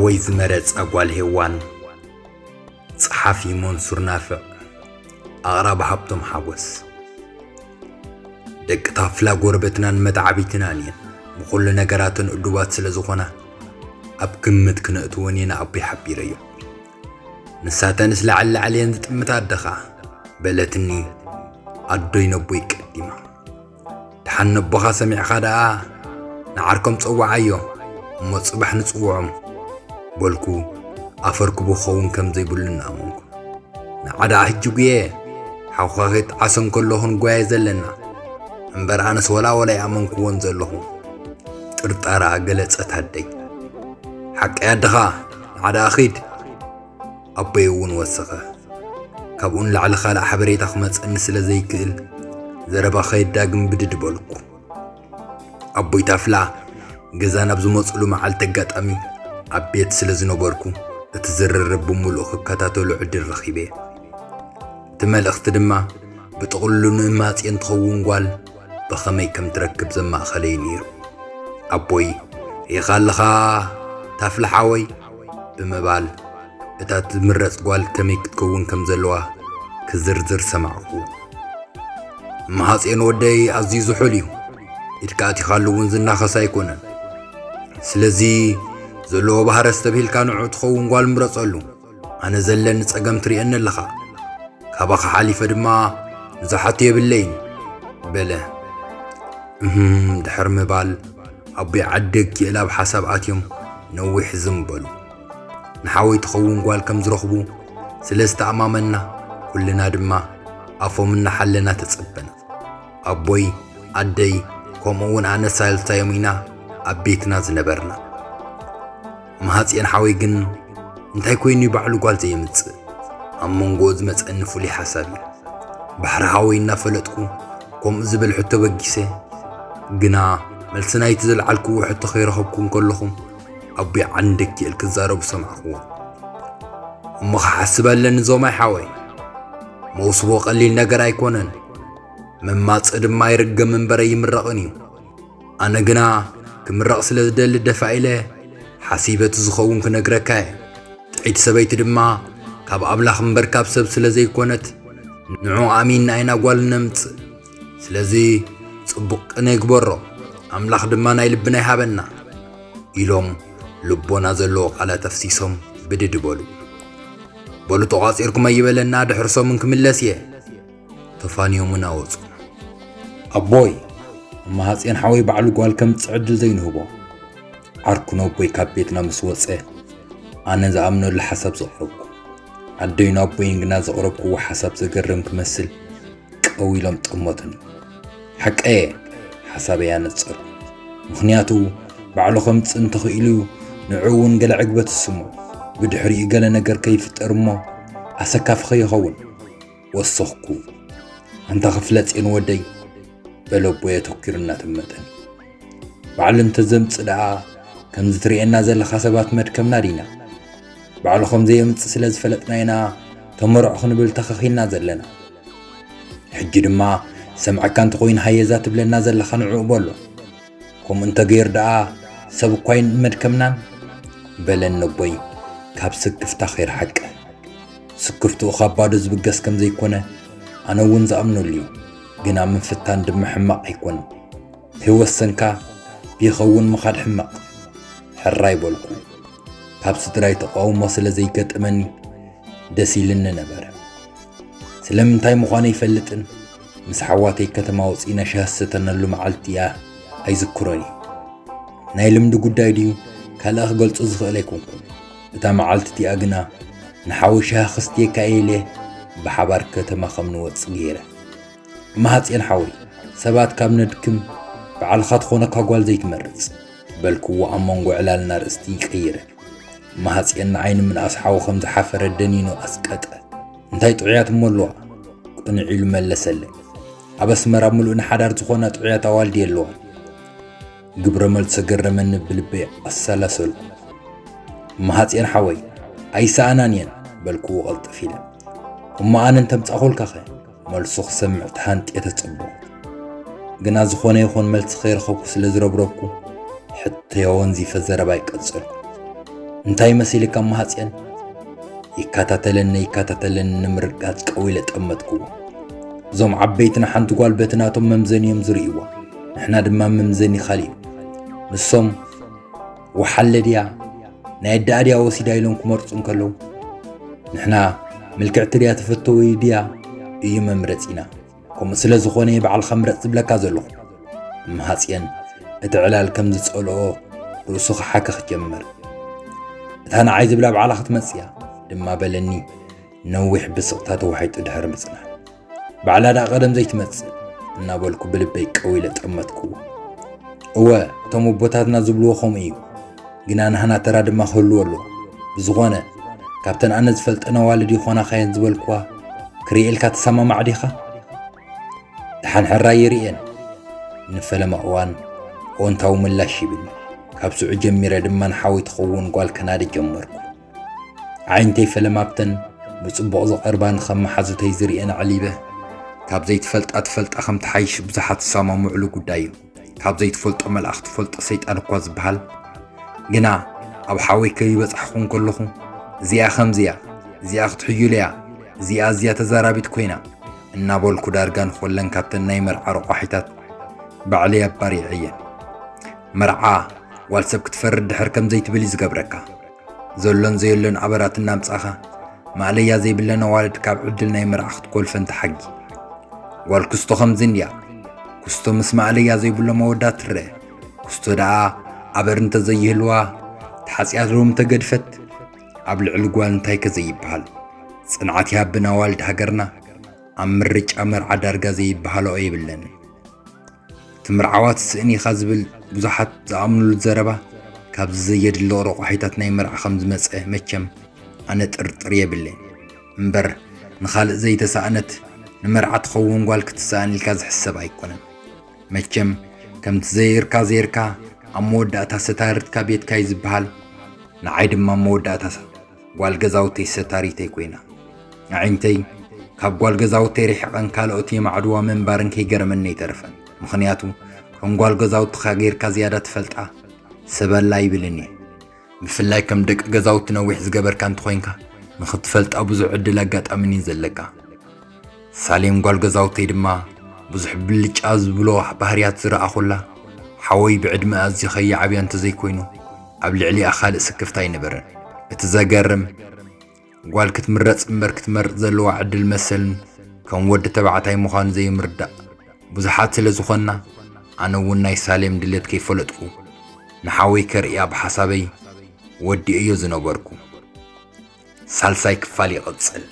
ኣቦይ ዝመረጻ ጓል ሄዋን። ጸሓፊ መንሱር ናፍዕ። ኣቕራቢ ሃብቶም ሓጎስ። ደቂ ታፍላ ጎረቤትናን መተዓቢትናን እየን። ብኹሉ ነገራተን እዱባት ስለ ዝኾና፣ ኣብ ግምት ክነእትወን እየ ንኣቦይ ሓቢረዮ። ንሳተንስ ላዕሊ ላዕሊ እየን ዝጥምታ ኣደኻ፣ በለትኒ ኣዶይ ነቦይ ቀዲማ። ደሓን ነቦኻ ሰሚዕኻ ደኣ ንዓርኮም ጸውዓዮ፣ እሞ ጽባሕ ንጽውዖም፣ በልኩ። ኣፈርክቡ ክኸውን ከም ዘይብሉ እናኣመንኩ። ንዓ ደኣ ሕጂ ጉየ፣ ሓውኻ ከይጠዓሰ እንከሎ ክንጓየ ዘለና። እምበር ኣነስ ወላ ወላ ኣይኣመንኩዎን ዘለኹ። ጥርጣራ ገለጸት ኣደይ። ሓቀይ ኣደኻ፣ ንዓ ደኣ ኺድ። ኣቦይ እውን ወሰኸ። ካብኡ ንላዕሊ ካልእ ሓበሬታ ክመጸኒ ስለ ዘይክእል፣ ዘረባ ከየዳግም ብድድ በልኩ። ኣቦይ ታፍላ ገዛ ናብ ዝመጽሉ መዓልቲ ኣጋጣሚ ኣብ ቤት ስለ ዝነበርኩ፣ እቲ ዝርርብ ብምሉእ ክከታተሎ ዕድል ረኺበ። እቲ መልእኽቲ ድማ ብጥቕልሉ ንእማጽየን ትኸውን ጓል ብኸመይ ከም ትረክብ ዘማእኸለ እዩ ነይሩ። ኣቦይ፣ "ርኢኻ ኣለኻ ታፍላ ሓወይ?" ብምባል እታ ትምረጽ ጓል ከመይ ክትከውን ከም ዘለዋ ክዝርዝር ሰማዕኩ። "እማሃጽየን ወደይ ኣዝዩ ዝሑል እዩ። ኢድካ ኣቲኻሉ እውን ዝናኸስ ኣይኮነን። ስለዚ ዘለዎ ባህረ ዝተብሂልካ ንዑ ትኸውን ጓል ምረጸሉ። ኣነ ዘለኒ ጸገም ትርእየኒ ኣለኻ። ካባኻ ሓሊፈ ድማ ንዝሓቶ የብለይን" በለ። እህም ድሕሪ ምባል ኣቦይ ዓዲ ኪእል ኣብ ሓሳብ ኣትዮም ነዊሕ ዝም በሉ። ንሓወይ ትኸውን ጓል ከም ዝረኽቡ ስለ ዝተኣማመንና ኩልና ድማ ኣፎም እናሓለና ተጸበና። ኣቦይ፣ ኣደይ፣ ከምኡ እውን ኣነ ሳልሳዮም ኢና ኣብ ቤትና ዝነበርና። መሃጽየን ሓወይ ግን እንታይ ኮይኑ ባዕሉ ጓል ዘየምጽእ? ኣብ መንጎ ዝመጸኒ ፍሉይ ሓሳብ እዩ። ባሕሪ ሓወይ እናፈለጥኩ ከምኡ ዝብል ሕቶ በጊሰ፣ ግና መልሲ ናይቲ ዘልዓልክዎ ሕቶ ከይረኸብኩ እንከለኹ ኣቦይ ዓንደኪ ክዛረቡ ሰማዕክዎ። "እሞ ክሓስብ ኣለኒ ዞማይ ሓወይ፣ መውስቦ ቀሊል ነገር ኣይኮነን። መማጽእ ድማ ይርገም እምበር ኣይምረቕን እዩ። ኣነ ግና ክምረቕ ስለ ዝደሊ ደፋ ኢለ ሓሲበ እቲ ዝኸውን ክነግረካ እየ። ጥዕይቲ ሰበይቲ ድማ ካብ ኣምላኽ እምበር ካብ ሰብ ስለ ዘይኮነት፣ ንዑ ኣሚንና ኢና ጓል ነምጽእ። ስለዚ ጽቡቕ ቅነ ይግበሮ፣ ኣምላኽ ድማ ናይ ልብና ይሃበና" ኢሎም ልቦና ዘለዎ ቃላት ኣፍሲሶም ብድድ በሉ። "በሉ ተቋጺርኩም ኣይበለና፣ ድሕሪ ሰሙን ክምለስ እየ" ተፋንዮምና ወጹ። ኣቦይ፣ እማሃጽየን ሓወይ ባዕሉ ጓል ከምጽእ ዕድል ዘይንህቦ። ዓርኩ ነቦይ ካብ ቤትና ምስ ወጸ፣ ኣነ ዝኣምነሉ ሓሳብ ዘቕረብኩ። ኣደይን ኣቦይን ግና ዘቕረብክዎ ሓሳብ ዘገርም ክመስል ቀው ኢሎም ጠመቱኒ። ሓቀየ፣ ሓሳበይ ኣነጸርኩ። ምኽንያቱ ባዕሉ ከምጽእ እንተኽኢሉ ንዕኡ እውን ገለ ዕግበት ይስምዖ። ብድሕሪኡ ገለ ነገር ከይፍጠር እሞ ኣሰካፊ ከይኸውን። ወሰኽኩ። "ኣንታ ክፍለጽዮን ወደይ" በለ ኣቦይ ኣተኲሩ እናጠመተኒ። "ባዕሉ እንተዘምጽእ ደኣ ከምዚ ትርእየና ዘለኻ ሰባት መድከምና ዲና? ባዕሉ ከም ዘየምጽእ ስለ ዝፈለጥና ኢና ተመርዖ ክንብል ተኸኺልና ዘለና። ሕጂ ድማ ሰምዐካ እንተኾይኑ ሃየዛ ትብለና ዘለኻ ንዕኡ በሎ። ከምኡ እንተገይሩ ደኣ ሰብ እኳ ኣይመድከምናን" በለኒ ኣቦይ ካብ ስክፍታ ከይረሓቀ። ስክፍትኡ ካብ ባዶ ዝብገስ ከም ዘይኮነ ኣነ እውን ዝኣምነሉ እዩ። ግና ምፍታን ድማ ሕማቕ ኣይኮነን። ከይወሰንካ ብይኸውን ምኻድ ሕማቕ። ሕራይ በልኩ። ካብ ስድራይ ተቓውሞ ስለ ዘይገጠመኒ ደስ ኢልኒ ነበረ። ስለምንታይ ምዃኑ ኣይፈልጥን፣ ምስ ሓዋተይ ከተማ ወጺእና ሻሂ ዝሰተናሉ መዓልቲ እያ ኣይዝክሮን እየ። ናይ ልምዲ ጉዳይ ድዩ ካልእ ክገልጾ ዝኽእል ኣይኮንኩን። እታ መዓልቲ እቲኣ ግና ንሓወይ ሻሂ ከስትየካ እየ ኢለ ብሓባር ከተማ ከም ንወጽእ ገይረ። "እማሃጽዮን ሓወይ፣ ሰባት ካብ ነድክም ባዕልኻ ትኾነካ ጓል ዘይትመርጽ" በልክዎ ኣብ መንጎ ዕላልና ርእስቲ ይቀይረ። እማሃጽዮን ንዓይ ንምንኣስ ሓው ከም ዝሓፈረ ደኒኑ ኣስቀጠ። "እንታይ ጥዑያት እሞ ኣለዋ?" ቅንዕ ኢሉ መለሰለይ። "ኣብ ኣስመራ ምሉእ ንሓዳር ዝኾና ጥዑያት ኣዋልድ የለዋን?" ግብረ መልሱ ገረመኒ፣ ብልበይ ኣሰላሰልኩ። "እማሃጽዮን ሓወይ፣ ኣይሰኣናን እየን" በልክዎ ቀልጥፍ ኢለ። "እሞ ኣነ እንተምጻእኩልካኸ?" መልሱ ክሰምዕ ተሃንጥየ ተጸበኹ። ግና ዝኾነ ይኹን መልሲ ከይረኸብኩ ስለ ዝረብረብኩ፣ ሕቶይ ኣወንዚፈ ዘረባይ ቀጸልኩ። እንታይ መሲልካ ማሃጽያን? ይከታተለኒ ይከታተለኒ ንምርግጋጽ ቀው ኢለ ጠመትክዎ። እዞም ዓበይትና ሓንቲ ጓል በቲ ናቶም መምዘኒ እዮም ዝርእይዋ። ንሕና ድማ መምዘኒ ካልእ እዩ። ንሶም ወሓለ ድያ ናይ ኣደኣ ድያ ወሲዳ ኢሎም ክመርጹ እንከለዉ፣ ንሕና ምልክዕቲ ድያ ተፈተወይ ድያ እዩ መምረጺና። ከምኡ ስለ ዝኾነ እየ ባዕልኻ ምረጽ ዝብለካ ዘለኹ። እምሃጽየን እቲ ዕላል ከም ዝጸልኦ ርእሱ ክሓክኽ ጀመር። እታ ንዓይ ዝብላ ባዕላ ክትመጽእ እያ ድማ በለኒ። ነዊሕ ብስቕታ ተዋሒጡ ድሕሪ ምጽናሕ፣ ባዕላ ደኣ ቀደም ዘይትመጽእ እናበልኩ ብልበይ ቀው ኢለ ጠመትክዎ። እወ፣ እቶም ኣቦታትና ዝብልዎ ከምኡ እዩ። ግና ናህና ተራ ድማ ክህልዎ ኣለዎ። ብዝኾነ፣ ካብተን ኣነ ዝፈልጠን ኣዋልድ ይኾናኻየን ዝበልክዋ ክርእየልካ ትሰማማዕ ዲኻ? ደሓን ሕራይ ይርእየን። ንፈለማ እዋን ኣወንታዊ ምላሽ ሂብኒ። ካብ ስዑ ጀሚረ ድማ ንሓወይ ትኸውን ጓል ከናዲ ጀመርኩ። ኣዒንተይ ፈለማ ኣብተን ብጽቡቕ ዝቐርባኒ ከም መሓዙተይ ዝርእየን ኣዕሊበ፣ ካብ ዘይትፈልጣ ትፈልጣ ከም ትሓይሽ ብዙሓት ዝሰማምዑሉ ጉዳይ እዩ። ካብ ዘይትፈልጦ መልኣኽ ትፈልጦ ሰይጣን እኳ ዝበሃል። ግና ኣብ ሓወይ ከይበጻሕኹ እንከለኹ፣ እዚኣ ከምዚኣ፣ እዚኣ ክትሕዩለያ፣ እዚኣ ኣዝያ ተዛራቢት ኮይና እናበልኩ ዳርጋ ንኾለን ካብተን ናይ መርዓ ረቋሒታት ባዕለይ ኣባሪዐየን። መርዓ ጓል ሰብ ክትፈርድ ድሕር ከም ዘይትብል እዩ ዝገብረካ። ዘሎን ዘየሎን ኣበራት እናምጻኻ፣ ማእለያ ዘይብለን ኣዋልድ ካብ ዕድል ናይ መርዓ ክትኮልፈን ተሓጊ። ጓል ክስቶ ከምዚ እንድያ። ክስቶ ምስ ማእለያ ዘይብሎም ኣወዳት ትረአ። ክስቶ ደኣ ኣበር እንተዘይህልዋ፣ ተሓጺያ ዶ ምተገድፈት? ኣብ ልዕሊ ጓል እንታይ ከ ዘይበሃል? ጽንዓት ይሃብን ኣዋልድ ሃገርና። ኣብ ምርጫ መርዓ ዳርጋ ዘይበሃልኦ የብለንን። እቲ ምርዓዋ ትስእን ኢኻ ዝብል ብዙሓት ዝኣምኑሉ ዘረባ፣ ካብዚ ዘየድሊ ረቋሒታት ናይ መርዓ ከም ዝመጸ መቸም ኣነ ጥርጥር የብለይን። እምበር ንኻልእ ዘይተሳእነት ንመርዓ ትኸውን ጓል ክትሰኣን ኢልካ ዝሕሰብ ኣይኮነን። መቸም ከምቲ ዘይርካ ዘይርካ ኣብ መወዳእታ ሰታርትካ ቤትካ እዩ ዝበሃል። ንዓይ ድማ መወዳእታ ጓል ገዛውተይ ሰታሪተይ ኮይና። ኣዒንተይ ካብ ጓል ገዛውተይ ርሒቐን ካልኦት የማዕድዋ ምንባረን ከይገረመኒ ኣይተረፈን። ምኽንያቱ ከም ጓል ገዛውትኻ ጌርካ ዝያዳ ትፈልጣ ሰብ ኣላ ኣይብልን እየ። ብፍላይ ከም ደቂ ገዛውቲ ነዊሕ ዝገበርካ እንተኾይንካ ንኽትፈልጣ ብዙሕ ዕድል ኣጋጣምን እዩ ዘለካ። ሳሌም ጓል ገዛውተይ ድማ ብዙሕ ብልጫ ዝብሎ ባህርያት ዝረኣኹላ፣ ሓወይ ብዕድመ ኣዝዩ ከይዓብያ እንተዘይኮይኑ ኣብ ልዕሊኣ ካልእ ስክፍታ ኣይነበረን። እቲ ዘገርም ጓል ክትምረጽ እምበር ክትመርጽ ዘለዋ ዕድል መሰልን ከም ወዲ ተባዕታይ ምዃኑ ዘይምርዳእ ብዙሓት ስለ ዝኾንና፣ ኣነ እውን ናይ ሳሌም ድሌት ከይፈለጥኩ ንሓወይ ከርእያ ብሓሳበይ ወዲኤዮ ዝነበርኩ። ሳልሳይ ክፋል ይቕጽል።